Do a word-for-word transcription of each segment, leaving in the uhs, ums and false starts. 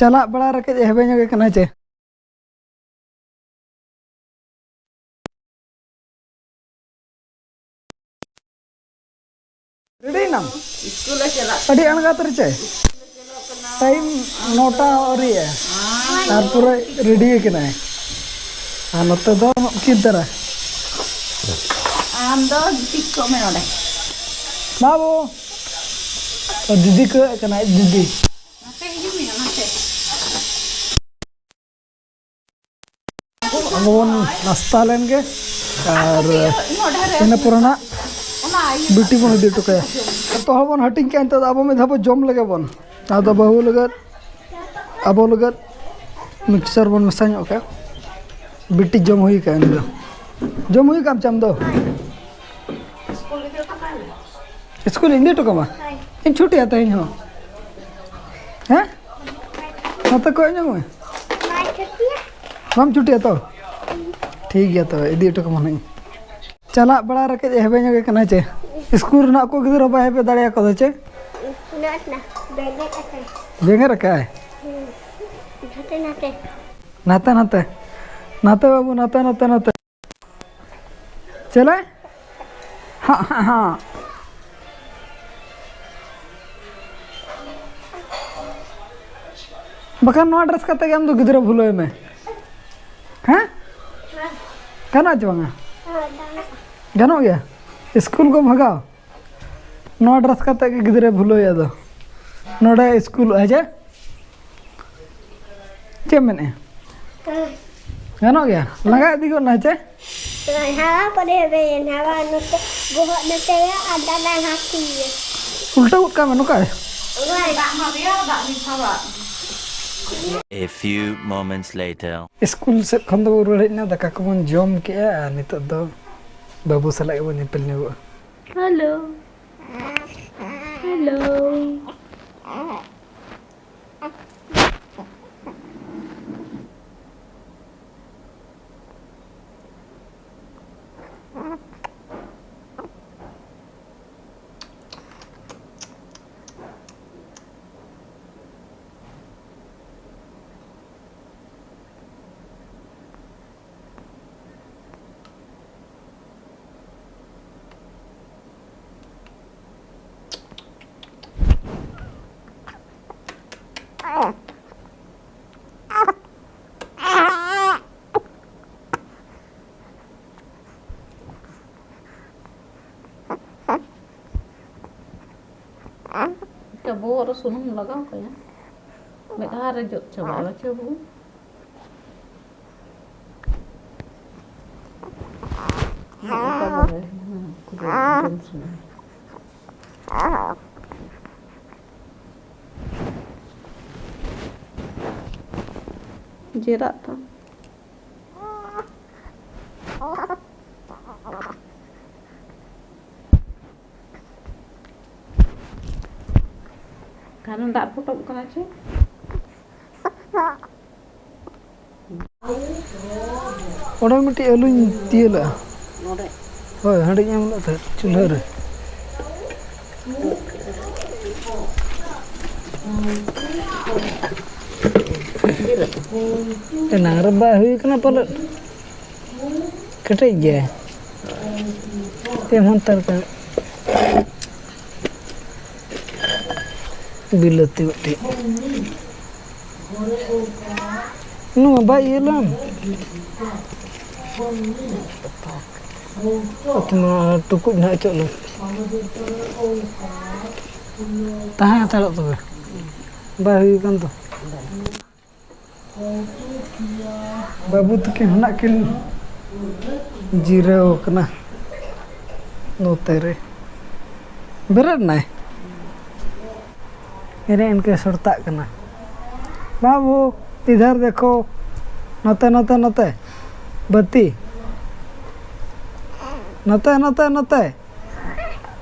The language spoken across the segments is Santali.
ᱪᱟᱞᱟᱜ ᱵᱮᱲᱟ ᱨᱮ ᱠᱟᱹᱡ ᱦᱮᱵᱮ ᱧᱚᱜ ᱜᱮ ᱠᱟᱱᱟ ᱪᱮ? ᱨᱮᱰᱤᱭᱮᱱᱟᱢ? ᱥᱠᱩᱞ ᱮ ᱪᱟᱞᱟᱜ ᱟᱹᱰᱤ ᱟᱬᱜᱟᱛ ᱨᱮ ᱪᱮ? ᱴᱟᱭᱤᱢ ᱱᱚᱴᱟ ᱟᱹᱣᱨᱤᱭᱟ᱾ ᱛᱟᱨᱯᱚᱨᱮ ᱨᱮᱰᱤ ᱠᱟᱱᱟᱭ᱾ ᱟᱨ ᱱᱚᱛᱮ ᱫᱚ ᱠᱤᱱ ᱛᱟᱨᱟ᱾ ᱟᱢ ᱫᱚ ᱜᱤᱛᱤᱡ ᱠᱚᱜ ᱢᱮ ᱱᱚᱰᱮ᱾ ᱵᱟᱹᱵᱩ᱾ ᱫᱤᱫᱤ ᱠᱚᱭᱚᱜ ᱠᱟᱱᱟᱭ, ᱫᱤᱫᱤ᱾ ᱱᱚᱛᱮ ᱦᱤᱡᱩᱜ ᱢᱮ, ᱱᱚᱛᱮ᱾ ᱟᱵᱚ ᱵᱚᱱ ᱱᱟᱥᱛᱟ ᱞᱮᱱ ᱜᱮ, ᱟᱨ ᱤᱱᱟᱹ ᱯᱚᱨᱮ ᱱᱟᱜ ᱵᱤᱴᱤ ᱵᱚᱱ ᱤᱫᱤ ᱦᱚᱴᱚ ᱠᱟᱭᱟ᱾ ᱡᱚᱛᱚ ᱦᱚᱲ ᱵᱚᱱ ᱦᱟᱹᱴᱤᱧ ᱠᱟᱜᱼᱟ᱾ ᱱᱤᱛᱚᱜ ᱫᱚ ᱟᱵᱚ ᱢᱤᱫ ᱫᱷᱟᱣ ᱵᱚ ᱡᱚᱢ ᱞᱮᱜᱮ ᱵᱚᱱ᱾ ᱟᱫᱚ ᱵᱟᱹᱦᱩ ᱞᱟᱹᱜᱤᱫ, ᱟᱵᱚ ᱞᱟᱹᱜᱤᱫ ᱢᱤᱠᱥᱪᱟᱨ ᱵᱚᱱ ᱢᱮᱥᱟ ᱧᱚᱜ ᱠᱟᱜᱼᱟ᱾ ᱵᱤᱴᱤ ᱡᱚᱢ ᱦᱩᱭ ᱠᱟᱜᱼᱟ ᱩᱱᱤ ᱫᱚ᱾ ᱡᱚᱢ ᱦᱩᱭ ᱠᱟᱜ ᱟᱢ ᱪᱟᱢ ᱫᱚ? ᱥᱠᱩᱞ ᱤᱫᱤ ᱦᱚᱴᱚ ᱠᱟᱢᱟ᱾ ᱤᱧ ᱪᱷᱩᱴᱤᱜᱼᱟ ᱛᱮᱦᱮᱧ ᱦᱚᱸ᱾ ᱦᱮᱸ? ᱱᱚᱛᱮ ᱠᱚᱭᱚᱜ ᱧᱚᱜ ᱢᱮ᱾ ᱵᱟᱢ ᱪᱷᱩᱴᱤᱜᱼᱟ ᱛᱚ? ᱴᱷᱤᱠ ᱜᱮᱭᱟ ᱛᱚᱵᱮ, ᱤᱫᱤ ᱦᱚᱴᱚ ᱠᱟᱢᱟ ᱱᱟᱧ᱾ ᱪᱟᱞᱟᱜ ᱵᱮᱲᱟ ᱨᱮ ᱠᱟᱹᱡ ᱦᱮᱵᱮ ᱧᱚᱜ ᱜᱮ ᱠᱟᱱᱟᱭ ᱪᱮ? ᱥᱠᱩᱞ ᱨᱮᱱᱟᱜ ᱠᱚ ᱜᱤᱫᱽᱨᱟᱹ ᱵᱟᱭ ᱦᱮᱵᱮ ᱫᱟᱲᱮᱭᱟᱠᱚ ᱫᱚ ᱪᱮ? ᱩᱱᱟᱹᱜ ᱟᱸᱴ ᱱᱟ, ᱵᱮᱸᱜᱮᱫ ᱟᱠᱟᱭ᱾ ᱵᱮᱸᱜᱮᱫ ᱟᱠᱟᱭ? ᱦᱩᱸ᱾ ᱱᱟᱛᱮ, ᱱᱟᱛᱮ᱾ ᱱᱟᱛᱮ, ᱱᱟᱛᱮ᱾ ᱱᱟᱛᱮ ᱵᱟᱹᱵᱩ, ᱱᱟᱛᱮ, ᱱᱟᱛᱮ, ᱱᱟᱛᱮ᱾ ᱪᱮᱞᱮ? ᱦᱟᱸ, ᱦᱟᱸ, ᱦᱟᱸ᱾ ᱵᱟᱠᱷᱟᱱ ᱱᱚᱣᱟ ᱰᱨᱮᱥ ᱠᱟᱛᱮ ᱜᱮ ᱟᱢ ᱫᱚ ᱜᱤᱫᱽᱨᱟᱹ ᱵᱷᱩᱞᱟᱹᱣ ᱢᱮ᱾ ᱦᱮᱸ? ᱜᱟᱱᱚᱜᱼᱟ ᱪᱮ ᱵᱟᱝᱟ? ᱜᱟᱱᱚᱜ ᱜᱮᱭᱟ? ᱥᱠᱩᱞ ᱠᱚᱢ ᱵᱷᱟᱜᱟᱣ? ᱱᱚᱣᱟ ᱰᱨᱮᱥ ᱠᱟᱛᱮ ᱜᱮ ᱜᱤᱫᱽᱨᱟᱹ ᱵᱷᱩᱞᱟᱹᱣ ᱮᱭᱟ ᱫᱚ᱾ ᱱᱚᱰᱮ ᱥᱠᱩᱞᱚᱜᱼᱟ ᱪᱮ? ᱪᱮᱫ ᱮᱢ ᱢᱮᱱᱮᱫᱼᱟ? ᱦᱮᱸ᱾ ᱜᱟᱱᱚᱜ ᱜᱮᱭᱟ? ᱞᱟᱸᱜᱟ ᱤᱫᱤ ᱜᱚᱫ ᱱᱟᱭ ᱪᱮ? ᱦᱟᱣᱟ ᱠᱚᱨᱮ ᱦᱮᱵᱮᱭᱮᱱ, ᱦᱟᱣᱟ ᱱᱚᱛᱮ, ᱵᱚᱦᱚᱜ ᱱᱚᱛᱮᱭᱟ ᱟᱨ ᱫᱟᱫᱟ ᱦᱟᱹᱛᱤᱭᱮ᱾ ᱩᱞᱴᱟᱹ ᱜᱚᱫ ᱠᱟᱜ ᱢᱮ, ᱱᱚᱝᱠᱟᱭ᱾ ᱫᱟᱜ ᱢᱟ ᱨᱮᱭᱟᱲ ᱫᱟᱜ ᱢᱮᱥᱟᱣᱟᱜ᱾ A few moments later. School ᱥᱮᱫ ᱠᱷᱚᱱ ᱫᱚᱵᱚ ᱨᱩᱣᱟᱹᱲ ᱦᱮᱡ ᱮᱱᱟ, ᱫᱟᱠᱟ ᱠᱚᱵᱚᱱ ᱡᱚᱢ ᱠᱮᱜᱼᱟ ᱟᱨ ᱱᱤᱛᱚᱜ ᱫᱚ ᱵᱟᱹᱵᱩ ᱥᱟᱞᱟᱜ ᱜᱮᱵᱚᱱ ᱧᱮᱯᱮᱞ ᱧᱚᱜᱚᱜᱼᱟ᱾ ᱦᱮᱞᱳ᱾ ᱦᱮᱞᱳ᱾ ᱵᱚᱦᱚᱜ ᱨᱮ ᱥᱩᱱᱩᱢ ᱞᱟᱜᱟᱣ ᱠᱟᱭᱟ, ᱢᱮᱫᱦᱟ ᱨᱮ ᱡᱚᱜ ᱪᱟᱵᱟᱜᱼᱟ ᱪᱮ ᱵᱟᱹᱵᱩ? ᱚᱱᱠᱟ ᱵᱟᱵᱮ, ᱦᱮᱸ, ᱡᱚᱢ ᱥᱚᱢᱚᱭ᱾ ᱡᱮᱨᱟᱜ ᱛᱟᱢ᱾ ᱠᱟᱨᱚᱱ ᱫᱟᱜ ᱯᱚᱴᱚᱢ ᱠᱟᱱᱟ ᱪᱮ? ᱚᱸᱰᱮ ᱢᱤᱫᱴᱤᱡ ᱟᱹᱞᱩᱧ ᱛᱤᱭᱟᱹ ᱞᱮᱜᱼᱟ᱾ ᱱᱚᱰᱮ? ᱦᱳᱭ, ᱦᱟᱺᱰᱤᱧ ᱮᱢ ᱞᱮᱫ ᱛᱟᱦᱮᱸᱫ ᱪᱩᱞᱦᱟᱹ ᱨᱮ᱾ ᱮᱱᱟᱝ ᱨᱮ ᱵᱟᱭ ᱦᱩᱭ ᱠᱟᱱᱟ ᱯᱟᱞᱮᱫ᱾ ᱠᱮᱴᱮᱡ ᱜᱮᱭᱟᱭ᱾ ᱮᱢ ᱦᱟᱛᱟᱲ ᱠᱟᱜ᱾ ᱵᱤᱞᱟᱹᱛᱤ ᱢᱤᱫᱴᱤᱡ᱾ ᱱᱚᱣᱟ ᱵᱟᱭ ᱤᱭᱟᱹ ᱞᱮᱱ᱾ ᱟᱛᱢᱟ ᱴᱩᱠᱩᱡ ᱱᱟᱦᱟᱜ ᱚᱪᱚᱜ ᱞᱮ᱾ ᱛᱟᱦᱮᱸ ᱦᱟᱛᱟᱲᱚᱜ ᱛᱚᱵᱮ᱾ ᱵᱟᱭ ᱦᱩᱭ ᱠᱟᱱ ᱫᱚ᱾ ᱵᱟᱹᱵᱩ ᱛᱟᱹᱠᱤᱱ ᱦᱚᱸ ᱱᱟᱜ ᱠᱤᱱ ᱡᱤᱨᱟᱹᱣ ᱠᱟᱱᱟ ᱱᱚᱛᱮ ᱨᱮ᱾ ᱵᱮᱨᱮᱫ ᱱᱟᱭ᱾ ᱮᱱᱮ ᱤᱱᱠᱟᱹ ᱥᱚᱲᱛᱟᱜ ᱠᱟᱱᱟ᱾ ᱵᱟᱹᱵᱩ, ᱤᱫᱷᱟᱨ ᱫᱮᱠᱷᱳ᱾ ᱱᱚᱛᱮ, ᱱᱚᱛᱮ, ᱱᱚᱛᱮ᱾ ᱵᱟᱹᱛᱤ᱾ ᱱᱚᱛᱮ, ᱱᱚᱛᱮ, ᱱᱚᱛᱮ᱾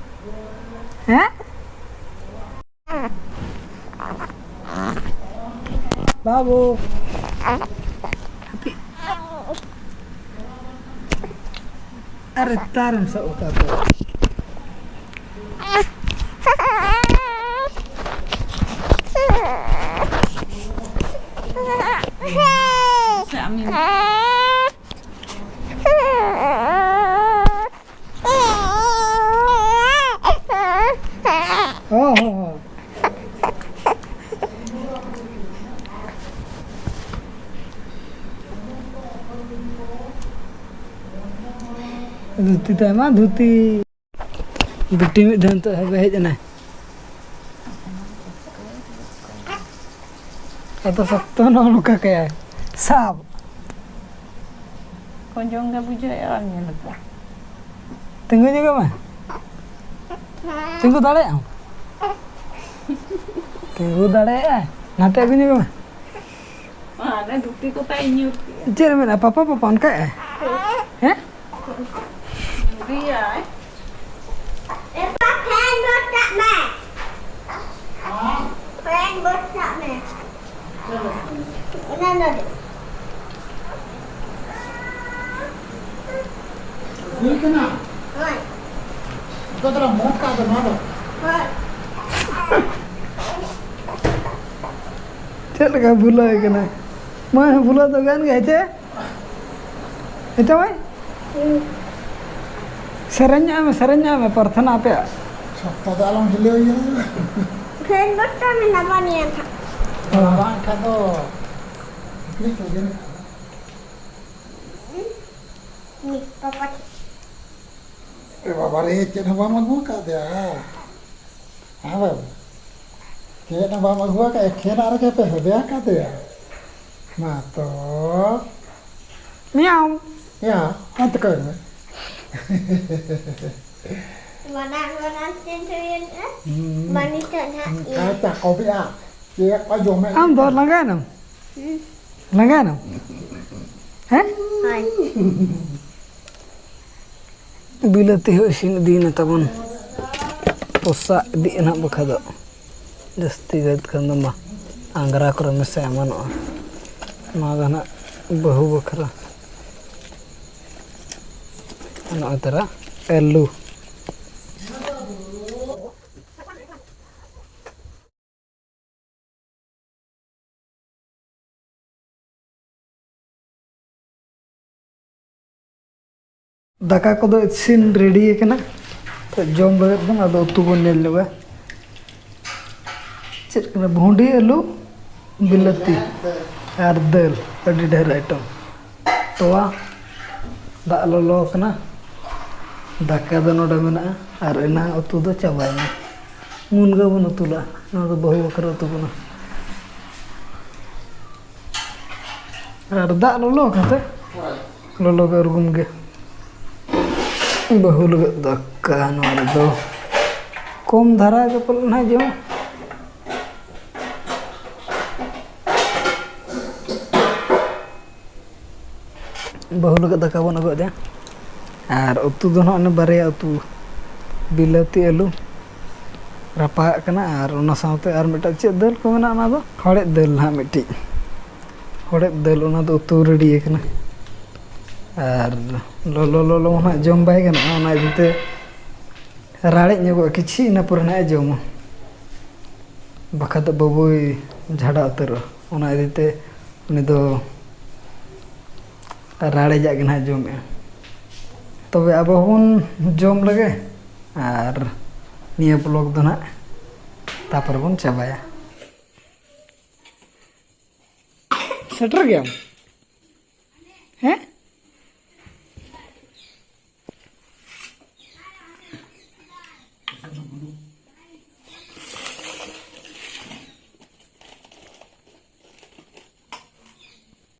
ᱦᱮᱸ? ᱵᱟᱹᱵᱩ᱾ ᱦᱟᱹᱯᱤ᱾ ᱟᱨᱮ, ᱛᱟᱨᱮᱢ ᱥᱟᱵ ᱟᱠᱟᱫ ᱫᱚ? ᱥᱮ ᱟᱢᱮᱢ ᱦᱚᱸ, ᱦᱚᱸ, ᱦᱚᱸ᱾ ᱫᱷᱩᱛᱤ ᱛᱟᱭ ᱢᱟ, ᱫᱷᱩᱛᱤ᱾ ᱵᱤᱴᱤ ᱢᱤᱫ ᱫᱷᱟᱣ ᱱᱤᱛᱚᱜ ᱦᱮᱡ ᱮᱱᱟᱭ᱾ ᱮᱛᱚ ᱥᱚᱠᱛᱚ ᱱᱚᱜᱼᱚ ᱱᱚᱝᱠᱟ ᱠᱟᱭᱟᱭ᱾ ᱥᱟᱵ᱾ ᱠᱚᱸᱡᱚᱝ ᱜᱮ ᱵᱩᱡᱷᱟᱹᱣᱮᱫᱼᱟ, ᱵᱟᱢ ᱧᱮᱞ ᱠᱚᱣᱟ᱾ ᱛᱤᱸᱜᱩ ᱧᱚᱜᱚᱜ ᱢᱮ᱾ ᱛᱤᱸᱜᱩ ᱫᱟᱲᱮᱭᱟᱜ ᱟᱢ? ᱛᱤᱸᱜᱩ ᱫᱟᱲᱮᱭᱟᱜᱼᱟᱭ? ᱱᱟᱛᱮ ᱟᱹᱜᱩ ᱧᱚᱜᱚᱜ ᱢᱮ᱾ ᱢᱟ, ᱚᱱᱮ ᱫᱷᱩᱛᱤ ᱠᱚ ᱛᱟᱭ ᱧᱩᱨ ᱠᱮᱜᱼᱟ᱾ ᱪᱮᱫ ᱮ ᱢᱮᱱᱟ? ᱯᱟᱯᱟ, ᱯᱟᱯᱟ, ᱚᱱᱠᱟᱭᱮᱫᱼᱟᱭ? ᱦᱮᱸ? ᱧᱩᱨᱤᱭᱟᱭ᱾ ᱮᱯᱟ, ᱯᱷᱮᱱ ᱵᱚᱱᱫᱽ ᱠᱟᱜ ᱢᱮ᱾ ᱯᱷᱮᱱ ᱵᱚᱱᱫᱽ ᱠᱟᱜ ᱢᱮ᱾ ᱚᱱᱟ ᱱᱚᱰᱮ᱾ ᱦᱩᱭ ᱠᱟᱱᱟ? ᱦᱳᱭ᱾ ᱚᱠᱟ ᱛᱟᱨᱟ ᱢᱚᱸᱡᱽ ᱠᱟᱜ ᱫᱚ ᱱᱚᱣᱟ ᱫᱚ᱾ ᱦᱳᱭ᱾ ᱪᱮᱫ ᱞᱮᱠᱟ ᱵᱷᱩᱞᱟᱹᱣ ᱠᱟᱱᱟ? ᱢᱟ, ᱵᱷᱩᱞᱟᱹᱣ ᱫᱚ ᱜᱟᱱ ᱜᱮ, ᱦᱮᱸᱪᱮ? ᱦᱮᱸᱪᱮ ᱢᱟᱹᱭ? ᱦᱩᱸ᱾ ᱥᱮᱨᱮᱧ ᱧᱚᱜ ᱢᱮ, ᱥᱮᱨᱮᱧ ᱧᱚᱜ ᱢᱮ, ᱯᱨᱟᱨᱛᱷᱚᱱᱟ ᱟᱯᱮᱭᱟᱜ᱾ ᱪᱷᱟᱯᱟ ᱫᱚ ᱟᱞᱚᱢ ᱦᱤᱞᱟᱹᱣ ᱤᱭᱟᱹ᱾ ᱯᱷᱮᱱ ᱵᱚᱱᱫᱽ ᱠᱟᱜ ᱢᱮ, ᱱᱟᱵᱟ ᱱᱤᱭᱟᱹ ᱱᱟᱦᱟᱜ᱾ ᱵᱟᱝ ᱠᱷᱟᱱ ᱫᱚ ᱦᱤᱠᱲᱤ ᱠᱚ ᱜᱮᱨ ᱠᱟᱜᱼᱟ᱾ ᱢᱤᱫ ᱯᱟᱯᱟ ᱴᱷᱮᱱ᱾ ᱮ ᱵᱟᱵᱟ ᱨᱮ, ᱪᱮᱫ ᱦᱚᱸ ᱵᱟᱢ ᱟᱹᱜᱩ ᱟᱠᱟᱫ ᱫᱮᱭᱟ? ᱦᱮᱸ ᱵᱟᱹᱵᱩ, ᱪᱮᱫ ᱦᱚᱸ ᱵᱟᱢ ᱟᱹᱜᱩ ᱟᱠᱟᱫ, ᱮᱠᱷᱮᱱᱟᱜ ᱨᱮᱜᱮ ᱯᱮ ᱦᱮᱸᱫᱮ ᱟᱠᱟᱫᱮᱭᱟ᱾ ᱢᱟ ᱛᱚ᱾ ᱢᱤᱭᱟᱣ᱾ ᱭᱟ, ᱚᱱᱛᱮ ᱠᱚᱭᱚᱜ ᱢᱮ᱾ ᱢᱟᱨᱟᱝ ᱢᱟᱨᱟᱝ ᱪᱮᱫ ᱦᱩᱭᱮᱱᱟ? ᱦᱩᱸ᱾ ᱢᱟ ᱱᱤᱛᱚᱜ ᱱᱟᱦᱟᱜ ᱦᱩᱸ, ᱤᱭᱟᱹ᱾ ᱠᱟᱭ ᱪᱟᱠᱚᱵᱮᱜᱼᱟ᱾ ᱪᱮᱫ ᱠᱚ ᱡᱚᱢᱮᱫ? ᱟᱢ ᱫᱚ ᱞᱟᱸᱜᱟᱭᱮᱱᱟᱢ? ᱦᱩᱸ᱾ ᱞᱟᱸᱜᱟᱭᱮᱱᱟᱢ? ᱦᱮᱸ? ᱦᱳᱭ᱾ ᱵᱤᱞᱟᱹᱛᱤ ᱦᱚᱸ ᱤᱥᱤᱱ ᱤᱫᱤᱭᱮᱱᱟ ᱛᱟᱵᱚᱱ᱾ ᱯᱚᱥᱟᱜ ᱤᱫᱤᱜᱼᱟ ᱱᱟᱦᱟᱜ ᱵᱟᱠᱷᱟᱡ ᱫᱚ᱾ ᱡᱟᱹᱥᱛᱤ ᱠᱟᱭᱛᱮ ᱠᱷᱟᱱ ᱫᱚ ᱢᱟ ᱟᱝᱜᱽᱨᱟ ᱠᱚᱨᱮ ᱢᱮᱥᱟ ᱮᱢᱟᱱᱚᱜᱼᱟ᱾ ᱱᱚᱣᱟ ᱫᱚ ᱱᱟᱦᱟᱜ ᱵᱟᱹᱦᱩ ᱵᱟᱠᱷᱨᱟ᱾ ᱱᱚᱜᱼᱚᱭ ᱛᱟᱨᱟ ᱟᱹᱞᱩ᱾ ᱫᱟᱠᱟ ᱠᱚᱫᱚ ᱤᱥᱤᱱ ᱨᱮᱰᱤ ᱟᱠᱟᱱᱟ᱾ ᱛᱚ ᱡᱚᱢ ᱞᱟᱹᱜᱤᱫ ᱵᱚᱱ, ᱟᱫᱚ ᱩᱛᱩ ᱵᱚᱱ ᱧᱮᱞ ᱧᱚᱜᱟ᱾ ᱪᱮᱫ ᱠᱟᱱᱟ? ᱵᱷᱩᱸᱰᱤ, ᱟᱹᱞᱩ, ᱵᱤᱞᱟᱹᱛᱤ ᱟᱨ ᱫᱟᱹᱞ, ᱟᱹᱰᱤ ᱰᱷᱮᱨ ᱟᱭᱴᱮᱢ᱾ ᱛᱚᱣᱟ, ᱫᱟᱜ ᱞᱚᱞᱚ ᱟᱠᱟᱱᱟ, ᱫᱟᱠᱟ ᱫᱚ ᱱᱚᱰᱮ ᱢᱮᱱᱟᱜᱼᱟ ᱟᱨ ᱮᱱᱟᱝ ᱩᱛᱩ ᱫᱚ ᱪᱟᱵᱟᱭᱮᱱᱟ᱾ ᱢᱩᱱᱜᱟᱹ ᱵᱚᱱ ᱩᱛᱩ ᱞᱮᱫᱼᱟ, ᱱᱚᱣᱟ ᱫᱚ ᱵᱟᱹᱦᱩ ᱵᱟᱠᱷᱨᱟ ᱩᱛᱩ ᱠᱟᱱᱟ᱾ ᱟᱨ ᱫᱟᱜ ᱞᱚᱞᱚ ᱠᱟᱛᱮ, ᱞᱚᱞᱚ ᱜᱮ ᱩᱨᱜᱩᱢ ᱜᱮ᱾ ᱵᱟᱹᱦᱩ ᱞᱟᱹᱜᱤᱫ ᱫᱟᱠᱟ ᱱᱚᱣᱟ ᱨᱮᱫᱚ ᱠᱚᱢ ᱫᱷᱟᱨᱟ ᱜᱮ ᱯᱟᱞᱮ ᱱᱟᱦᱟᱜ ᱡᱚᱢᱟ᱾ ᱵᱟᱹᱦᱩ ᱞᱟᱹᱜᱤᱫ ᱫᱟᱠᱟ ᱵᱚᱱ ᱟᱹᱜᱩ ᱟᱫᱮᱭᱟ᱾ ᱟᱨ ᱩᱛᱩ ᱫᱚ ᱱᱟᱦᱟᱜ ᱚᱱᱮ ᱵᱟᱨᱭᱟ ᱩᱛᱩ, ᱵᱤᱞᱟᱹᱛᱤ ᱟᱹᱞᱩ ᱨᱟᱯᱟᱜ ᱠᱟᱱᱟ, ᱟᱨ ᱚᱱᱟ ᱥᱟᱶᱛᱮ ᱟᱨ ᱢᱤᱫᱴᱟᱝ ᱪᱮᱫ ᱫᱟᱹᱞ ᱠᱚ ᱢᱮᱱᱟᱜᱼᱟ, ᱚᱱᱟ ᱫᱚ ᱦᱚᱲᱮᱫ ᱫᱟᱹᱞ ᱱᱟᱦᱟᱜ ᱢᱤᱫᱴᱤᱡ, ᱦᱚᱲᱮᱫ ᱫᱟᱹᱞ, ᱚᱱᱟ ᱫᱚ ᱩᱛᱩ ᱨᱮᱰᱤ ᱟᱠᱟᱱᱟ᱾ ᱟᱨ ᱞᱚᱞᱚ ᱞᱚᱞᱚ ᱱᱟᱦᱟᱜ ᱡᱚᱢ ᱵᱟᱭ ᱜᱟᱱᱚᱜᱼᱟ, ᱚᱱᱟ ᱤᱫᱤᱛᱮ ᱨᱟᱲᱮᱡ ᱧᱚᱜᱚᱜᱼᱟ ᱠᱤᱪᱷᱤ, ᱤᱱᱟᱹ ᱯᱚᱨᱮ ᱱᱟᱦᱟᱜ ᱮ ᱡᱚᱢᱟ, ᱵᱟᱠᱷᱟᱡ ᱫᱚ ᱵᱟᱹᱵᱩᱭ ᱡᱷᱟᱰᱟ ᱩᱛᱟᱹᱨᱚᱜᱼᱟ᱾ ᱚᱱᱟ ᱤᱫᱤᱛᱮ ᱩᱱᱤ ᱫᱚ ᱨᱟᱲᱮᱡᱟᱜ ᱜᱮ ᱱᱟᱦᱟᱜ ᱡᱚᱢᱮᱜᱼᱟ᱾ ᱛᱚᱵᱮ ᱟᱵᱚ ᱦᱚᱸᱵᱚᱱ ᱡᱚᱢ ᱞᱮᱜᱮ, ᱟᱨ ᱱᱤᱭᱟᱹ ᱵᱞᱚᱜ ᱫᱚ ᱱᱟᱦᱟᱜ ᱛᱟᱯᱚᱨᱮ ᱵᱚᱱ ᱪᱟᱵᱟᱭᱟ᱾ ᱥᱮᱴᱮᱨ ᱜᱮᱭᱟᱢ? ᱦᱮᱸ?